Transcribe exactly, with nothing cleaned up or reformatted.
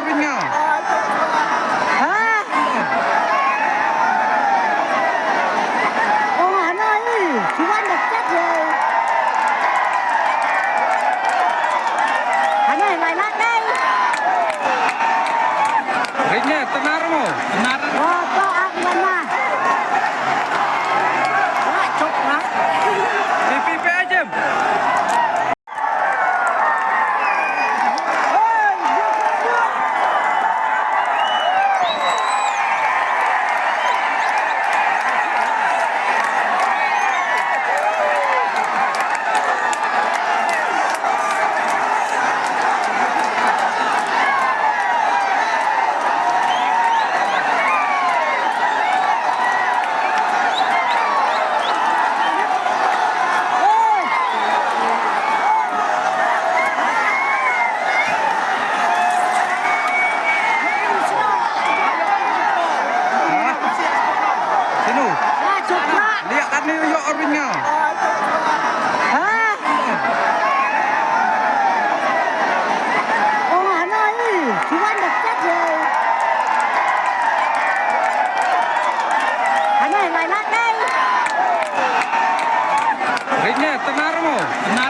Ringa. Ha? Oh, hana i. Chuan da chat ye. Hana i lai lak dei. Ringa, tenar mo. Tenar. Oh, to ak lana. Wah, chok na. Pipi pe ajem. Sino? Lihat kat ni yuk ring ah. Ha? Oh, hana i. Chuan da chat ye. Hana i lai lak dei. Ring ah, tenar mo. Tenar.